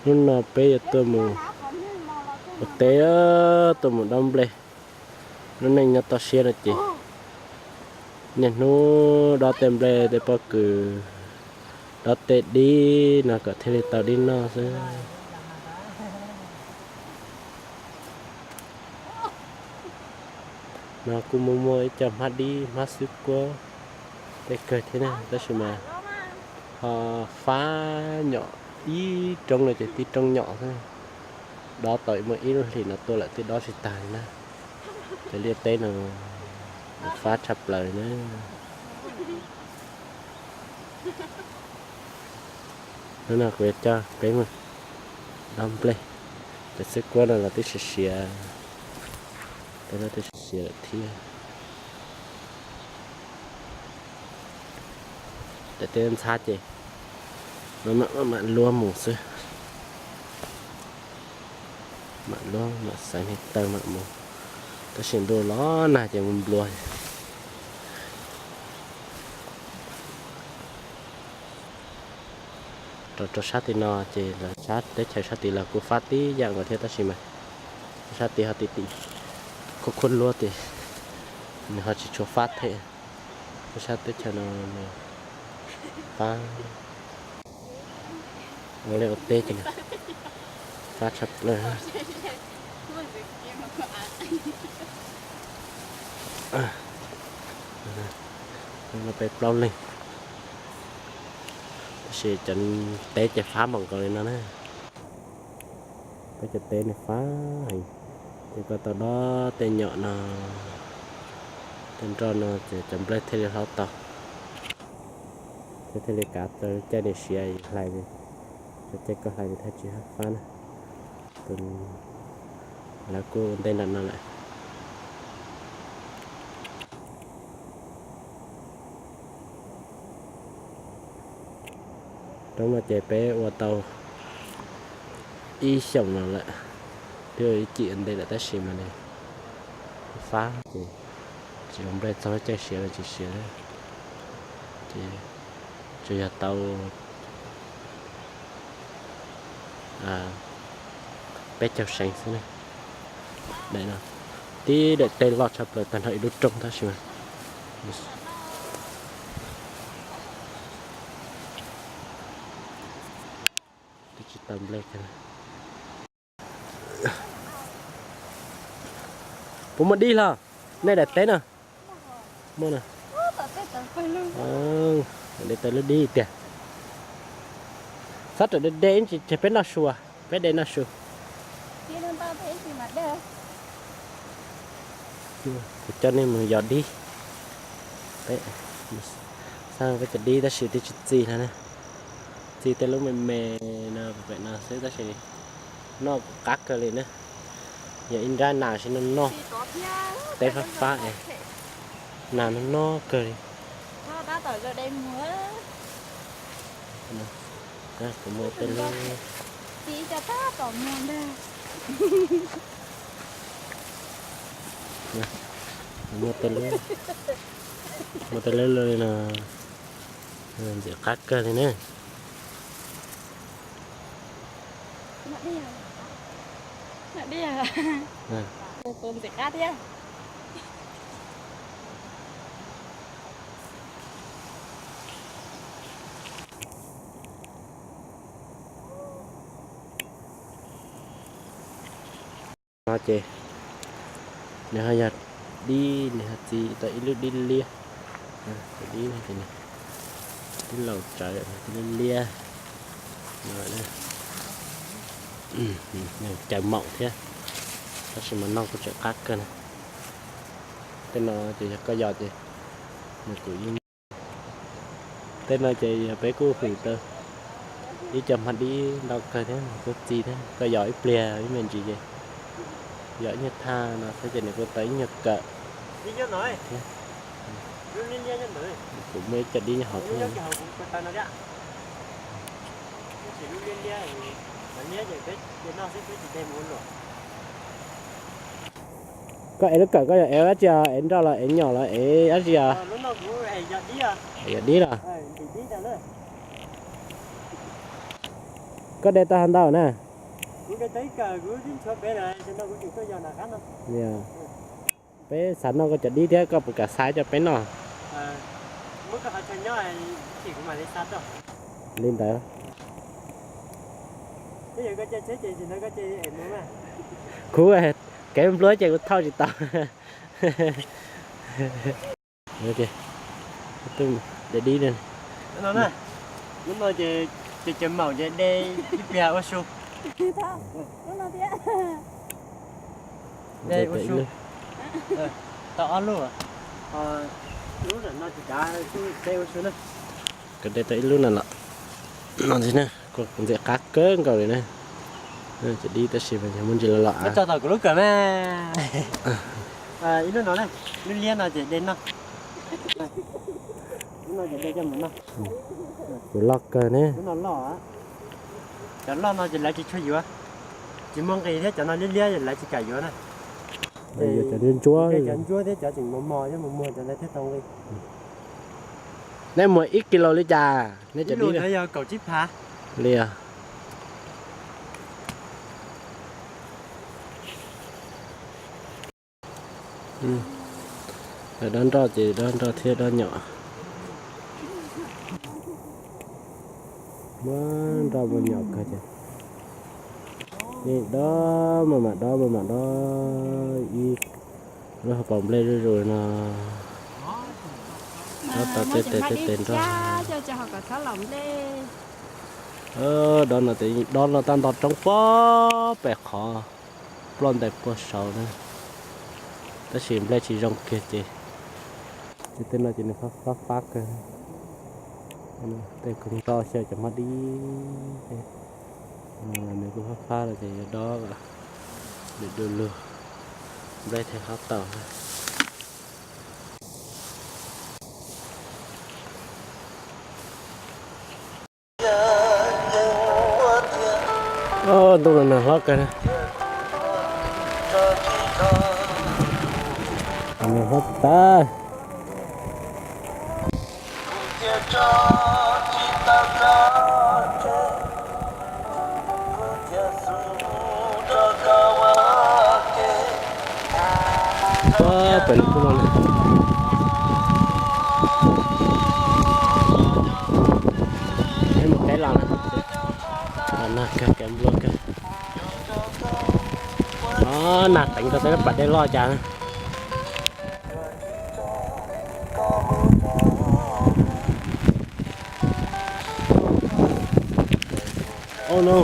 Hnub no peb yuav tuaj mus ua teb, tuaj mus dob nplej. Lub neej nyob toj siab no ces niaj hnub dob tej nplej tej pob kws, dob tej dib no kom thiaj li tau dib noj xwb. No kuj muaj muaj ib co hmab dib hmab xwb kuab tej kawg thiab na, tab sis mas ho fab nyom ib roob no ces tib roob nyom xwb. Dob tau muaj ib lub hlis no tuaj lawm twb dob tsis tag li na. Cov liaj teb no fab tshaj plaws na. Hnub no kuv yuav coj peb mus dob nplej. Cov xwb kuab no los twb siav siav, tej no twb siav siav lawm thiab. Daim teb ntxhab ces mam mam luab mus xwb. Mam luab mam xaiv niag taw mam mus, tab sis ntuj los nag ces mus nplua. Rau rau sab tim no ces lawv sab teb chaws sab tid los kuj fab tib yam nkaus thiab, tab sis mas sab tid ho tim tim khuab khuab luab ces nws ho tsis tshua fab thiab. Sab teb chaws no nws fab ua liaj ua teb ces nws fab tshaj plaws. No peb plaub leeg, tab sis cov teb ces fab npaum nkaus li no na. Peb cov teb nws fab heev, ces koj tau dob tej nyom no, tej nroj no ces cov nplej thiaj li hlob tau, thiaj thiaj li kav tau caij nws siav hlais, cov caij koj hlais nws thiaj tsis fab na. Lawv kuj ua ntej nram no lawm. Roob no ces peb ua tau ib xyoos no lawm, twb ua ib cim ua ntej lawm tab sis mas nws fab ces tsis zoo nplej, txog lub caij siav los tsis siav, ces tsuas yog tau peb caug seev xwb na. Daim no tib daim teb loj tshaj plaws tag nrho ib lub roob tab sis mas twb tsis tau nplej. Puas muaj dib hlo? Nej daim teb no muaj na. De tau lub dib tiag. Xob raws de de ib ntsis ces peb noj su, peb de noj su. Kuv coj nej mus yos dib. Peb, xab peb cov dib tab sis twb tsis txi hlo na. Txi tej lub me me no pem no xwb tab sis noj kuj qab kawg li na. Yog ib nrab nas sib noj noj, teb fab fab es nas noj noj kawg li. Kuv muaj tej lub, kuv muaj tej lub, muaj tej lub li no, ntxim qab kawg li na. Ntxim qab thiab. No ces nws ho yog dib, nws ho txi tau ib lub dib liab, dib, dib laus tsawv, dib liab liab, caws maum thiab, tab sis mas noj kuj tseem qab kawg na. Tej no ces yog koj yos ces nws kuj ib, tej no ces yog peb kuj hwm tau ib co hmab dib ntau kawg thiab, kuj txi thiab, koj yos ib pliag ib me ntsis ces yos ib nyuag thaj no xwb ces nws kuj tau ib nyuag kawm thiab. Kuv muaj ib co dib nyob hauv thiab. Koj ev lub kawm koj yog ev dab tsi os? Ev nroj los ev nyom los ev dab tsi os? Yog dib los? Koj de tau hov ntau na? Peb xav noj koj cov dib thiab koj puas kam xa coj peb noj? Li ntawd. Kuv kev npluab ces kuv thauj tsis tau. De dib. Lub no ces cov maum ces de ib pliag ua su. De ua su. Tau ob lub. Lub no tsis kav, de ua su na. Koj de tau ib lub no los no ntxiv na, kuv ntxim qab kawg nkaus li na. Cov dib tab sis mas yog muaj ntsis los los. Tso tau kuv lub kawm na. Ib lub no, lub liab no ces de no. Lub no ces de coj mus no. Kuv loj kawg ne. Cov loj no ces lawv tsis tshua yuav, tsis muaj nqis thiab, cov no liab liab lawv tsis kam yuav na. Cov ntsuab, cov ntsuab thiab cov tseem mos mos thiab, mos mos cov ntawd thiaj tau nqis. Nej muag ib kis lus li cas nej cov dib? Yog kaum tsib phav li os. Dob nroj ces dob nroj thiab dob nyom. Muab nroj muab nyom kawg ces dob maj mam dob maj mam dob ib lub hauv paus nplej zuj zus no. Dob tau tej tes tej tes nroj. Dob no ces dob no tab nto roob puag pem qhov ploj ntais puag saud na, tab sis nplej tsis zoo kiag ces, ces tej no ces nws fab fab kawg. Tej koog nroj xyaw cov hmab dib, nws kuj fab fab lawm ces yuav dob kom nws du lug, nplej thiaj hob tau. Ntuj los nag hlob kawg. Nag hlob tas. Pem lub pub no na. Peb mus teb los na. Nag kawg, kev npluag kawg. Nag teev rau tej pas dej loj cas na. Oh no.